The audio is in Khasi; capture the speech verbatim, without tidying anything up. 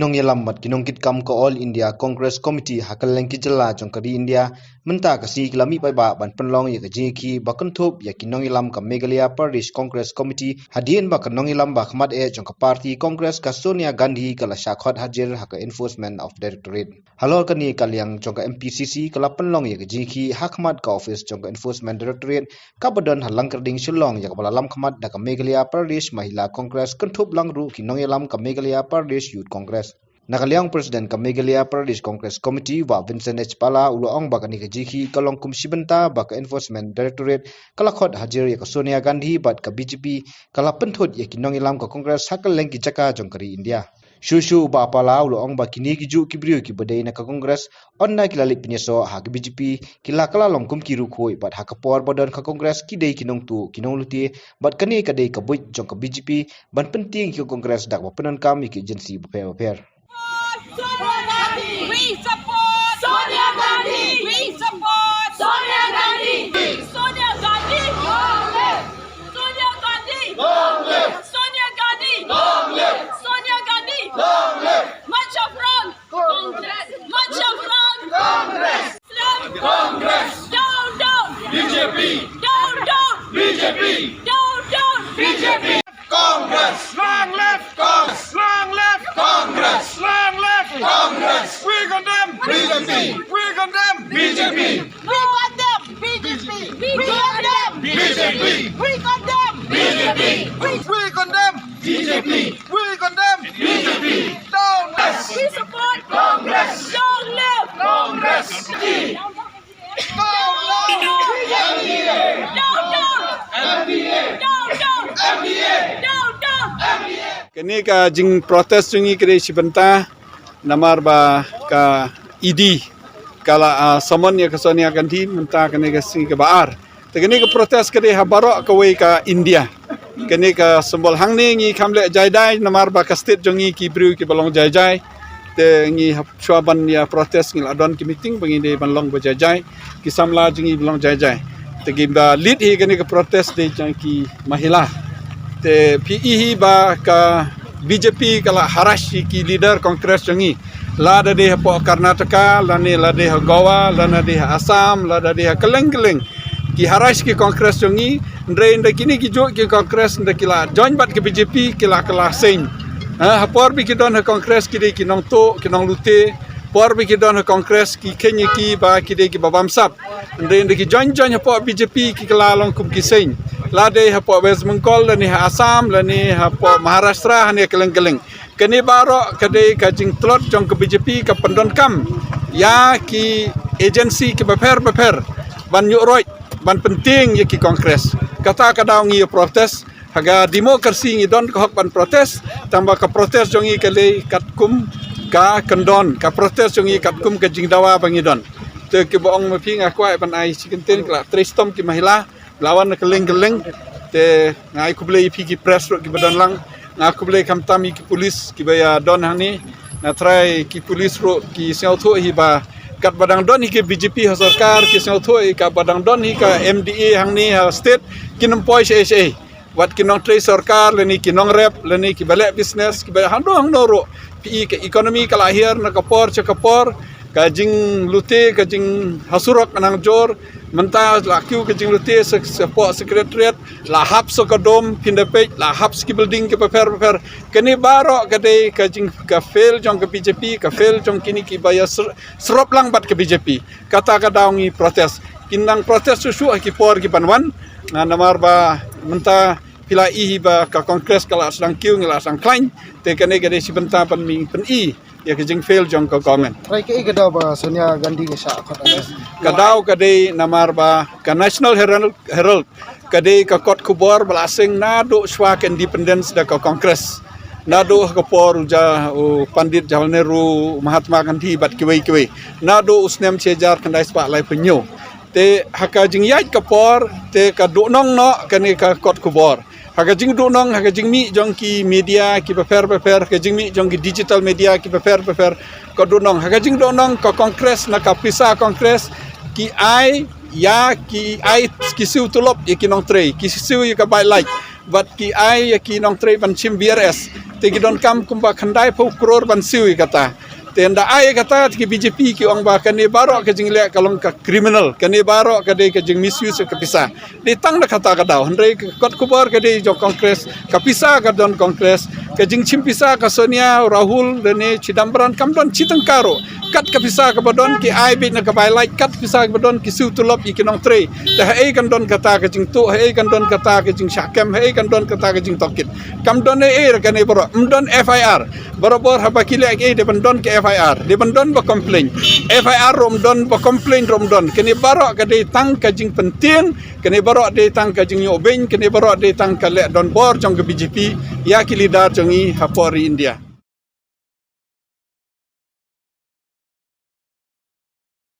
Nongïalam bad ki nongkitkam ka All India Congress Committee ha kylleng ki jylla jong ka ri India mynta ka sngi ki la mih paidbah ban pynlong ïa ka jingïakhih ba kynthup ïa ki nongïalam ka Meghalaya Pradesh Congress Committee hadien ba ka nongïalam ba khmat eh jong ka party Congress ka Sonia Gandhi ka la shah khot hajir ha ka Enforcement of Directorate. Halor kane ka liang jong ka M P C C ka la pynlong ïa ka jingïakhih ha khmat ka office jong ka Enforcement Directorate kaba don ha Langkyrding Shillong ïa kaba la lam khmat da ka Meghalaya Pradesh Mahila Congress kynthup lang ruh ki nongïalam ka Meghalaya Pradesh Youth Congress. Na ka liang President ka Meghalaya Pradesh Congress Committee Bah Vincent H Pala u la ong ba kane ka jingïakhih ka long kum shi bynta ba ka Enforcement Directorate ka la khot hajir ïa ka Sonia Gandhi bad ka B J P ka la pynthut ïa ki nongïalam ka Congress ha kylleng ki jaka jong ka ri India. Shuh shuh Bah Pala u la ong ba kine ki juh ki briew kiba dei na ka Congress ynda ki la leit pynïasoh ha ka B J P ki la kylla long kum ki riewkhuid bad ha ka por ba don ka Congress ki dei ki nongtuh ki nonglute bad kane ka dei ka buit jong ka B J P ban pyntieng ïa ka Congress da kaba pyndonkam ïa ki agency bapher bapher. We support Sonia Gandhi. We support Sonia Gandhi. Sonia Gandhi. Long live. Sonia Gandhi. Long live. Sonia Gandhi. Long live. Sonia Gandhi. Long live. March of front. Congress. March of front. Congress. Islam. Congress. Down, down. B J P. Down, down. B J P. Down, down. B J P. Congress! Long live! Congress! Long live! Congress! Long live! Congress! We condemn! B J P! We condemn! B J P! We condemn! B J P! We condemn! B J P! We condemn! B J P! We condemn! B J P! We condemn! B J P! Down! We support Congress! Long live Congress! Kane ka jingprotest jong ngi ka dei shi bynta namar ba ka E D ka la, ah, summon ïa ka Sonia Gandhi mynta kane ka sngi kaba ar. Te kane ka protest ka dei ha baroh kawei ka India. Kane ka symbol hangne ngi kham leh jai jai namar ba ka state jong ngi ki briew kiba long jai jai. Te ngi hap shuwa ban ïa protest ngi la don ki meeting ba ngi dei ban long ba jai jai. Ki samla jong ngi ba long jai jai. Te kiba lead hi kane ka protest dei jong ki mahila. Te phi i hi ba ka B J P ka la harass ïa ki leader Congress jong ngi. Lada dei hapoh Karnataka, lane lada dei ha Goa, lada dei ha Assam, lada dei ha kylleng kylleng. Ki harass ki Congress jong ngi, hynrei ynda kine ki juh ki Congress ynda ki la join bad ki B J P ki la kylla seiñ. Ha, ha por ba ki don ha Congress ki dei ki nongtuh, ki nonglute. Por ba ki don ha Congress ki kheiñ ïa ki ba ki dei kiba bamsap. Hynrei ynda ki join join hapoh B J P ki kylla long kum ki seiñ. Lada dei hapoh West Bengal, lane ha Assam, lane hapoh Maharashtra, hane kylleng kylleng. Kane baroh ka dei ka jingtlot jong ka B J P ka pyndonkam ïa ki agency kiba pher bapher ban ïuh roit ban pyntieng ïa ki Congress. Kata ka daw ngi ïa protest, ha ka democracy ngi don ka hok ban protest, tangba ka protest jong ngi ka dei katkum ka kyndon, ka protest jong ngi katkum ka jingdawa ba ngi don. Te kiba ong ma phi nga kwah ban ai shi kyntien, ki la trei shitom ki mahila, la wan na kylleng kylleng. Te nga ai khublei ïa phi ki press ruh kiba don lang. Nga ai khublei khamtam ïa ki police kiba ïa don hangne. Nga trai ki police ruh ki sngewthuh hi ba katba dang don hi ka B J P ha sorkar, ki sngewthuh hi katba dang don hi ka M D A hangne ha state, kin ym poi shaei shaei. Wat ki nongtrei sorkar lane ki nongrep lane kiba leh business kiba hangno hangno ruh. Phi i ka economy ka la hiar na ka por sha ka por, ka jinglute, ka jinghasurok nang jor. Mynta la kiew ka jinglute sa, sa pok secretariat, la hap sa ka dom, pynda peit, la hap sa ki building kiba pher bapher. Kane baroh ka dei ka jing, ka fail jong ka B J P, ka fail jong kine kiba ïa ser-, serop lang bad ka B J P. Kata ka daw ngi protest. Kin nang protest shuh shuh ha ki por kiban wan. Nga namar ba mynta phi la i hi ba ka Congress ka la sdang kiew, ngi la sdang khlaiñ. Te kane ka dei shi bynta ban mi pyn-i ïa ka jingfail jong ka government. Trai, kaei ka daw ba Sonia Gandhi ka shah khot arrest? Ka daw ka dei namar ba ka National Herald, Herald ka dei ka kot khubor ba la seng naduh shuwa ka independence da ka Congress. Naduh ha ka por u Ja-, u Pandit Jawaharlal Nehru, Mahatma Gandhi bad kiwei kiwei. Naduh u snem shi hajar khyndai spah laiphew hynñiew. Te ha ka jingïaid ka por te ka duhnong noh kane ka kot khubor. Ha ka jingduhnong, ha ka jingmih jong ki media kiba pher bapher, ha ka jingmih jong ki digital media kiba pher bapher, ka duhnong. Ha ka jingduhnong ka Congress, na ka pisa Congress, ki ai ïa, ki ai, ki siew tulop ïa ki nongtrei, ki siew ïa ka bai lait, bad ki ai ïa ki nongtrei ban shim V R S. Te ki donkam kumba khyndai phew klur ban siew ïa kata. Te ynda ai ïa kata te ki B J P ki ong ba kane baroh ka jingleh ka long ka criminal, kane baroh ka dei ka jingmisuse ka pisa. Dei tang da kata ka daw, hynrei ka kot khubor ka dei jong Congress, ka pisa ka don Congress, ka jingshim pisa ka Sonia, Rahul, lane Chidambaram kam don shi tyngka ruh. Kat ka pisa kaba don ki ai beit na ka bai lait, kat pisa kaba don ki siew tulop ïa ki nongtrei. Te haei kan don kata ka jingtuh, haei kan don kata ka jingshah kem, haei kan don kata ka jingtohkit. Kam don ei ei ruh kane baroh, ym don F I R. Barabor haba ki leh kiei dei ban don ka F I R, dei ban don ba complain. F I R ruh ym don, ba complain ruh ym don. Kane baroh ka dei tang ka jingpyntieng, kane baroh dei tang ka jingïoh beiñ, kane baroh dei tang ka leh donbor jong ka B J P ïa ki leader jong ngi hapoh ri India.